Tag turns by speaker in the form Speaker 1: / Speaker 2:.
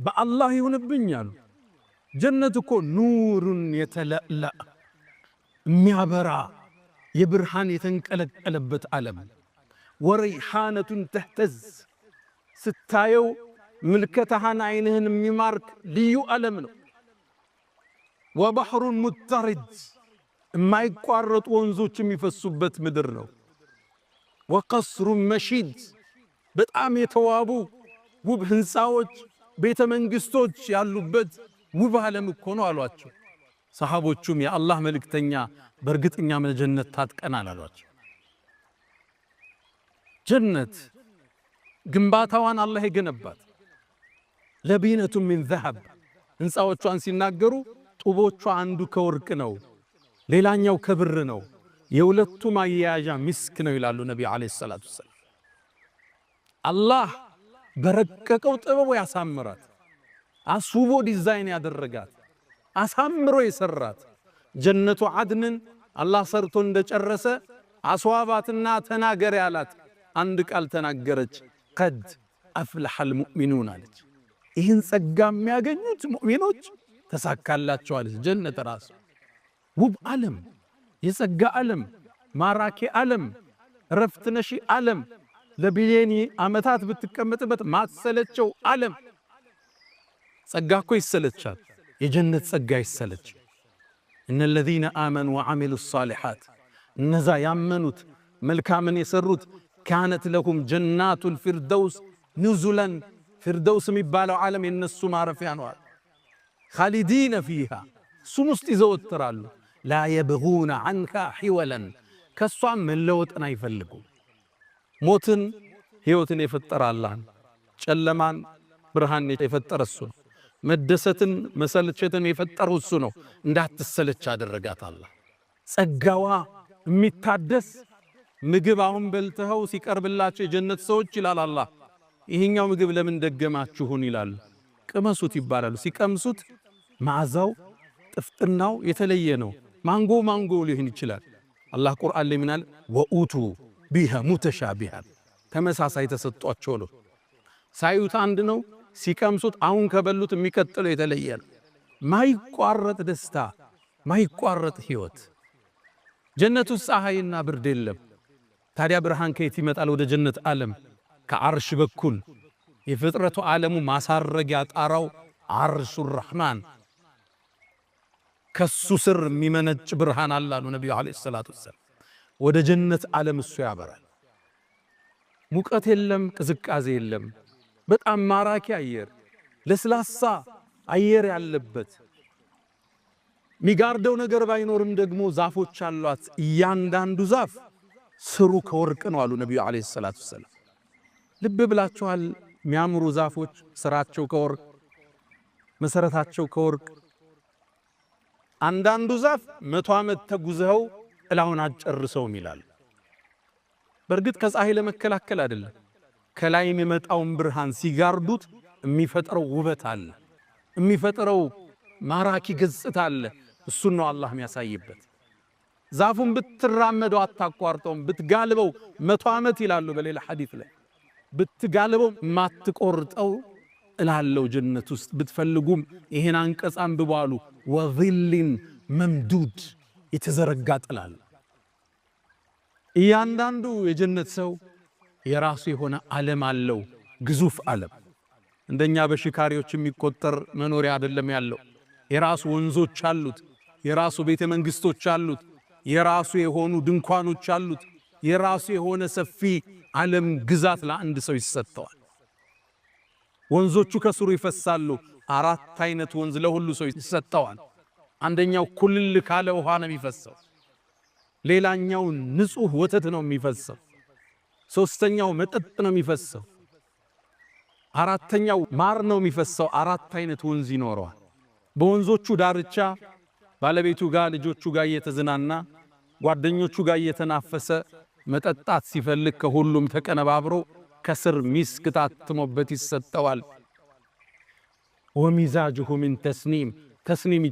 Speaker 1: በአላህ ይሁንብኝ አሉ። ጀነት እኮ نور يتلألأ የሚያበራ የብርሃን የተንቀለቀለበት ዓለም፣ وريحانة تهتز ስታየው ምልከታህን አይንህን የሚማርክ ልዩ ዓለም ነው። وبحر مطرد የማይቋረጡ ወንዞች የሚፈሱበት ምድር ነው። وقصر مشيد በጣም የተዋቡ ውብ ህንፃዎች፣ ቤተ መንግስቶች ያሉበት ውብ ዓለም እኮ ነው አሏቸው። ሰሃቦቹም የአላህ መልእክተኛ፣ በእርግጥ እኛም ለጀነት ታጥቀናል አሏቸው። ጀነት ግንባታዋን አላህ የገነባት لبنة من ذهب፣ ህንፃዎቿን ሲናገሩ ጡቦቿ አንዱ ከወርቅ ነው፣ ሌላኛው ከብር ነው፣ የሁለቱ ማያያዣ ሚስክ ነው ይላሉ ነቢዩ عليه الصلاة والسلام። አላህ በረቀቀው ጥበቡ ያሳምራት፣ አስውቦ ዲዛይን ያደረጋት፣ አሳምሮ የሰራት ጀነቱ ዓድንን አላህ ሰርቶ እንደጨረሰ አስዋባትና ተናገር ያላት አንድ ቃል ተናገረች። قد أفلح المؤمنون አለች። ይህን ጸጋ የሚያገኙት ሙእሚኖች ተሳካላቸው አለች። ጀነት ራሱ ውብ ዓለም፣ የጸጋ ዓለም፣ ማራኪ ዓለም፣ ረፍት ነሺ ዓለም፣ ለቢሊዮን ዓመታት ብትቀመጥበት ማትሰለቸው ዓለም። ጸጋ እኮ ይሰለቻል። የጀነት ጸጋ ይሰለች። إن الذين آمنوا وعملوا الصالحات እነዛ ያመኑት መልካምን የሰሩት كانت لهم جنات الفردوس نزلا ፊርደውስ የሚባለው ዓለም የነሱ ማረፊያ ነው። خالدين فيها እሱም ውስጥ ይዘወትራሉ። لا يبغون عنها حولا ከእሷም መለወጥን አይፈልጉም። ሞትን ሕይወትን የፈጠረ አላህ ነው። ጨለማን ብርሃን የፈጠረ እሱ ነው። መደሰትን መሰልቸትን የፈጠረው እሱ ነው። እንዳትሰለች አደረጋት አላህ። ጸጋዋ የሚታደስ ምግብ አሁን በልተኸው ሲቀርብላቸው የጀነት ሰዎች ይላል አላህ፣ ይሄኛው ምግብ ለምን ደገማችሁን ይላል። ቅመሱት ይባላሉ። ሲቀምሱት መዓዛው ጥፍጥናው የተለየ ነው። ማንጎ ማንጎ ሊሆን ይችላል። አላህ ቁርአን ላይ ምናል? وأتوا به متشابها ተመሳሳይ ተሰጧቸው ነው። ሳዩት አንድ ነው፣ ሲቀምሱት አሁን ከበሉት የሚቀጥለው የተለየ ነው። ማይቋረጥ ደስታ፣ ማይቋረጥ ህይወት። ጀነት ውስጥ ፀሐይና ብርድ የለም። ታዲያ ብርሃን ከየት ይመጣል ወደ ጀነት ዓለም? ከዓርሽ በኩል። የፍጥረቱ ዓለሙ ማሳረጊያ ጣራው عرش الرحمن፣ ከሱ ስር የሚመነጭ ብርሃን አለ አሉ ነቢዩ عليه الصلاة والسلام። ወደ ጀነት ዓለም እሱ ያበራል። ሙቀት የለም፣ ቅዝቃዜ የለም። በጣም ማራኪ አየር፣ ለስላሳ አየር ያለበት፣ ሚጋርደው ነገር ባይኖርም ደግሞ ዛፎች አሏት። እያንዳንዱ ዛፍ ስሩ ከወርቅ ነው አሉ ነቢዩ عليه الصلاة والسلام። ልብ ብላችኋል? የሚያምሩ ዛፎች ስራቸው ከወርቅ፣ መሰረታቸው ከወርቅ። አንዳንዱ ዛፍ 100 ዓመት ተጉዘኸው ጥላውን አትጨርሰውም ይላል። በእርግጥ ከፀሐይ ለመከላከል አይደለም። ከላይ የሚመጣውን ብርሃን ሲጋርዱት የሚፈጥረው ውበት አለ፣ የሚፈጥረው ማራኪ ገጽታ አለ። እሱን ነው አላህ የሚያሳይበት። ዛፉን ብትራመደው አታቋርጠውም፣ ብትጋልበው 100 ዓመት ይላሉ በሌላ ሐዲስ ላይ፣ ብትጋልበው ማትቆርጠው እላለው ጀነት ውስጥ። ብትፈልጉም ይሄን አንቀጽ አንብቡ አሉ። وظل ممدود የተዘረጋ ጥላ አለ። እያንዳንዱ የጀነት ሰው የራሱ የሆነ ዓለም አለው፣ ግዙፍ ዓለም። እንደኛ በሽካሪዎች የሚቆጠር መኖሪያ አይደለም ያለው። የራሱ ወንዞች አሉት፣ የራሱ ቤተ መንግስቶች አሉት፣ የራሱ የሆኑ ድንኳኖች አሉት፣ የራሱ የሆነ ሰፊ ዓለም ግዛት ለአንድ ሰው ይሰጠዋል። ወንዞቹ ከስሩ ይፈሳሉ። አራት አይነት ወንዝ ለሁሉ ሰው ይሰጠዋል። አንደኛው ኩልል ካለ ውሃ ነው የሚፈሰው። ሌላኛው ንጹህ ወተት ነው የሚፈሰው። ሶስተኛው መጠጥ ነው የሚፈሰው። አራተኛው ማር ነው የሚፈሰው። አራት አይነት ወንዝ ይኖረዋል። በወንዞቹ ዳርቻ ባለቤቱ ጋር ልጆቹ ጋር እየተዝናና ጓደኞቹ ጋር እየተናፈሰ መጠጣት ሲፈልግ ከሁሉም ተቀነባብሮ ከስር ሚስክ ታትሞበት ይሰጠዋል። ومزاجه من تسنيم ተስኒም።